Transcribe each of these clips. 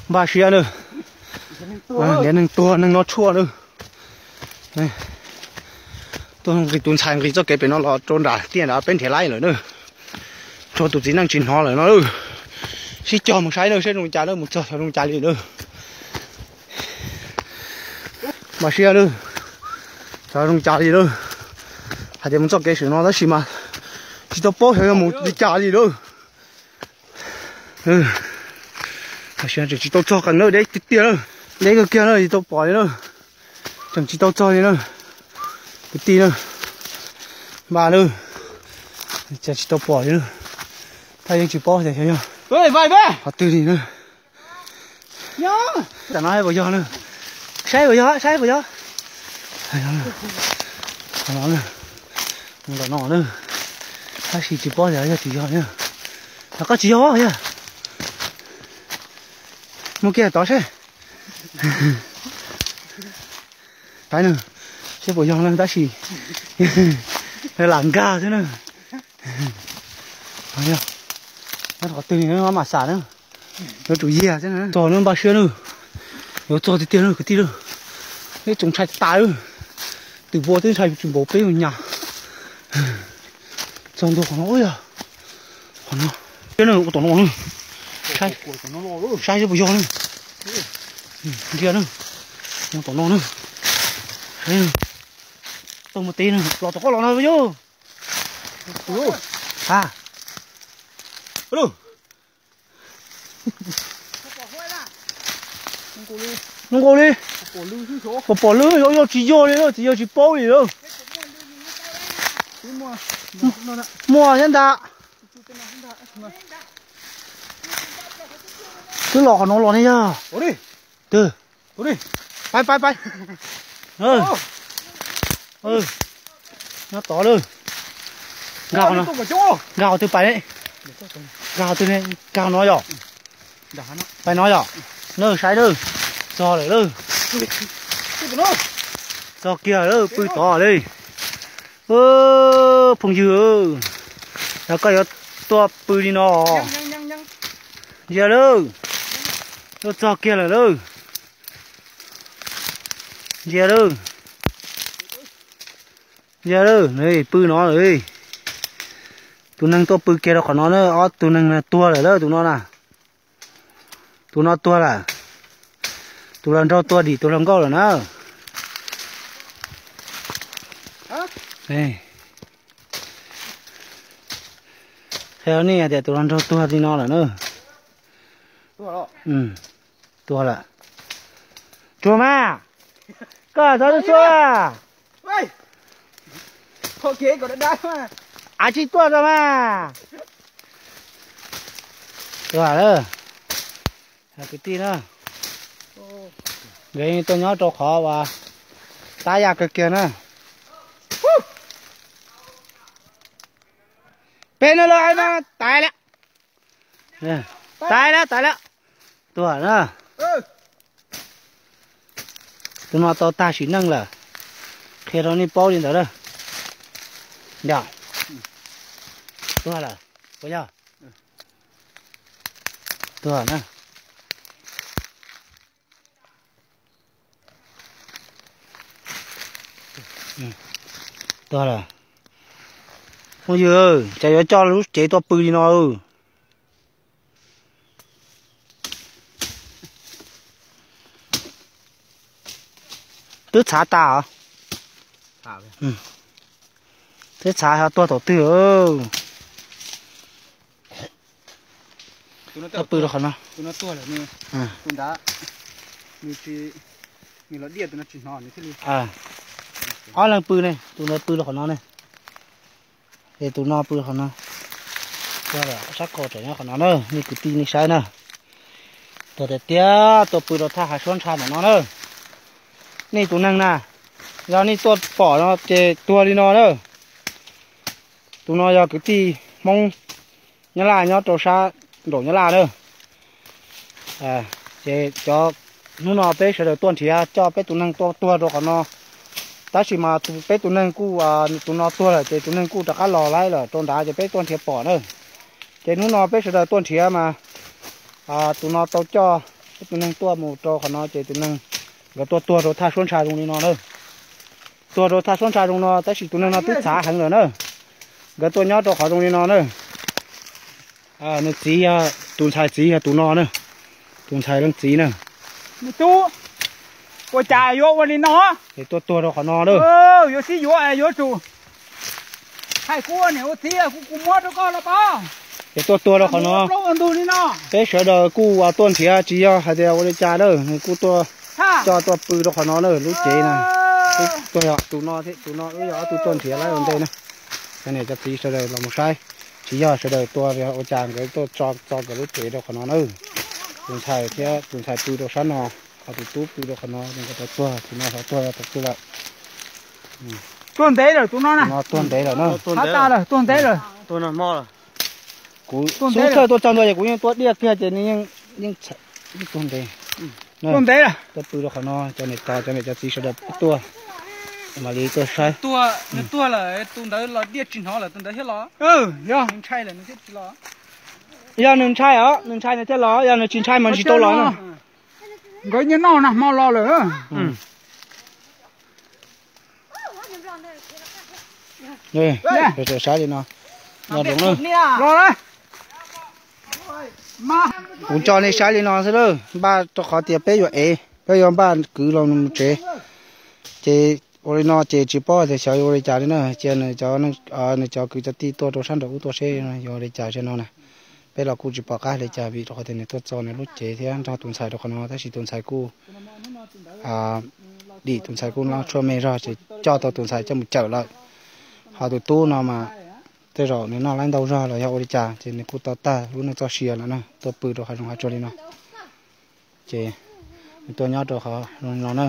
Npaj siab na. Niam neeg tuag neeg no tshuaj na. Tuaj nqis tus ntxhais nqis txoj kev pem no los rau nram tiaj nrad peb nrhiav laib lawm na. Tshuav tus txiv neej tsis hnov lawm no. Sib cog mus saib na, saib zoo li cas na, mus txog xyov zoo li cas li na. Npaj siab na, xyov zoo li cas li na. Hais tias mus txoj kev sim no tab sis mas tsis tau paub xyov yog mus li cas li na. Tseem tsis tau txog qees na, deb tiag tiag na. Deb kawg kiag na, tsis tau pom li na. Tseem tsis tau txog li na. Kwv tij na, npaj na, tseem tsis tau pom li na. Thaj yeej tsis paub tias xyov yog qhov twg li na. Tam no puas yog na? Saib puas yog, saib puas yog? Qhov no na, mus tom no na, tab sis tsis paub tias yog tsis yog na. Los koj tsis yog yog. Mus kiag tod seb. Saib na, seb puas yog na tab sis lam nkag xwb na. Qhov twg mas xam na, yuav tsum yiag xwb na. Txog na, npaj siab na, yuav txog tiag tiag na kwv tij na. Neb txoos ntshai tas, twm npua twb ntshai tsis npaum peb ua nyas. Txog ntua qhov no, qhov no, ua tom no, saib seb puas yog na. Ntsia na, ua tom no na, saib, tau mus teb na, los tom qab los no yog. Zoo nkaus li, pom pom lwm, yog tsis yog li na, tsis yog tsis paub li lawm. Muaj thiab ntag. Twb los qhov no los ne yog. Twg? Pais pais pais. Nyob tod lawm. Nkag qhov twg pais ne? Nkag qhov twg ne? Nkag qhov no yom? Pais no yom? Nawb, saib nawb. Txog lawm lawm. Txog kiag lawm, pw tod li. Phooj ywg, yog koj yuav tuaj pw li no, ntsia lawm, tuaj txog kiag lawm lawm. Ntsia lawm, ntsia lawm, pw no lawm. Tus neeg tuaj pw kiag rau qhov no na, ob tug neeg tuag lawm lawm tus no na. Tus no tuag lawm. Tus hluas nraug tuag dim tus hluas nkauj lawm na. Qhia nej tias tus hluas nraug tuag li no lawm na. Tuag lawm. Tsuag mas, koj txhob tsuag. Av tsis tuaj tso mas. Tuag lawm. Kwv tij na, nkawd tuaj nyob rau qhov uas tab yaj kawg kiag na. Peb no lawm mas taiv lawm. Taiv lawm, taiv lawm. Tuag na. Tus no tau tag sim neej lawm. Qhia rau nej paub li ntawd na. Yog, tuag lawm. Puas yog? Tuag na. Tuag lawm. Phooj ywg, cas yuav coj lub cev tuaj pw li no? Twb txhav tas os. Twb txhav ho tuag thaum twg? Pw rau qhov no. Ob leeg pw ne, tus no pw rau qhov no ne. Es tus no pw qhov no. Sab ko tseem nyob qhov no na, nej kwv tij nej saib na. Tuag tiag tiag, tuaj pw rau thaj hav suab ntsha ntawm no na. Nej tus neeg na, yog nej tuaj pom no ces tuag li no na. Tus no yog kwv tij Hmoob Nyab Laj nyob rau sab nraum Nyab Laj na. Ces cov, hnub no peb sawv daws tuaj nrhiav coj peb tus neeg tuaj tuag rau qhov no. Tab sis mas peb tus neeg kuj, tus no tuag lawm ces tus neeg kuj rov qab los laib lawm rau nrad ces peb tuaj nrhiav pom na. Ces hnub no peb sawv daws tuaj nrhiav mas Tus no tau coj ib tug neeg tuaj mus rau qhov no ces tus neeg, nkawd tuaj tuag rau thaj suab ntsha zoo li no na. Tuag rau thaj suab ntsha zoo no tab sis tus neeg no twb txhav heev lawm na. Nkawd tuaj nyob rau qhov zoo li no na. Nws txiv yog, tus ntxhais txiv yog tus no na. Tus ntxhais leej txiv na. Tub, ua cas yuav ua li no? Es tuaj tuag rau qhov no na. Yuav sib yuav yuav tsum hais kuv ua niam ua txiv kuv kuv muab rau koj los pab. Es tuaj tuag rau qhov no. Peb sawv daws kuj uas tuaj nrhiav tsis yog hais tias ua li cas na, nws kuj tuaj coj tuaj pw rau qhov no na, lub cev na. Tuaj yog tus no thiab tus no wb yog ob tug tuaj nrhiav lawm ua ntej na. Cov niam cov txiv sawv daws los mus saib, tsis yog sawv daws tua ua cas nkawd tuaj tso txo nkawd lub cev rau qhov no na. Tus ntxhais thiab tus ntxhais pw rau sab no, ho tus tub pw rau qhov no, nkawd tau tuag tus no ho tuag yog tus twg lawm. Tuag ntev lawm tus no na. Tus no tuag ntev lawm na. Tuag ntev lawm. Kuv xub thawj tuaj txog ntua ces kuv yeej tua diaj kiag ces nws yeej tuag ntev. Tuaj pw rau qhov no, cov niam cov niam cov txiv sawv daws peb tuaj, mam li tuaj saib. Nws tuag lawm tus ntawd los diaj tsis hnov lawm tus ntawd thiab los? Yog nws ntshai lawm nws thiaj tsis los. Yog nws ntshai os, nws ntshai nws thiaj los, yog nws tsis ntshai mas nws tsis tau los na. Nkawd nyob noj nag hmo los lawm. Saib li no, los na. Kuv tso nej saib li no xwb lawm, npaj rau qhov tias peb yuav ev, peb yuav npaj kwv los mus tsev. Ces ua li no ces tsis paub tias xyov yuav ua li cas li na, cia nws cov, nws cov kwv cov tij tuaj rau sab nraum ub tuaj seb yuav ua li cas no na. Peb los kuj tsis pom qab li cas vim rau qhov tias nws tuaj txo nws lub cev thiab nrog tus ntxhais rau qhov no tab sis tus ntxhais kuj dim, tus ntxhais kuj noj tshuaj me zog ces coj tau tus ntxhais coj mus cawm lawm. Ho tus tub no mas tej zaum nws noj laib ntau zog los yog ua li cas ces nws kuj tau tag lub neej txoj sia lawm na, tuaj pw rau qhov zoo qhov tsuag li no. Ces nws tuaj nyob rau qhov zoo li no na,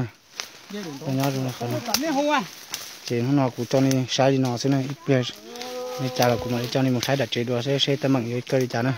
tuaj nyob rau qhov no. Ces hnub no kuv coj nej saib li no xwb na, ib pliag li cas los kuv mam li coj nej mus saib nram tsev dua seb seb teeb meem yuav kawg li cas na.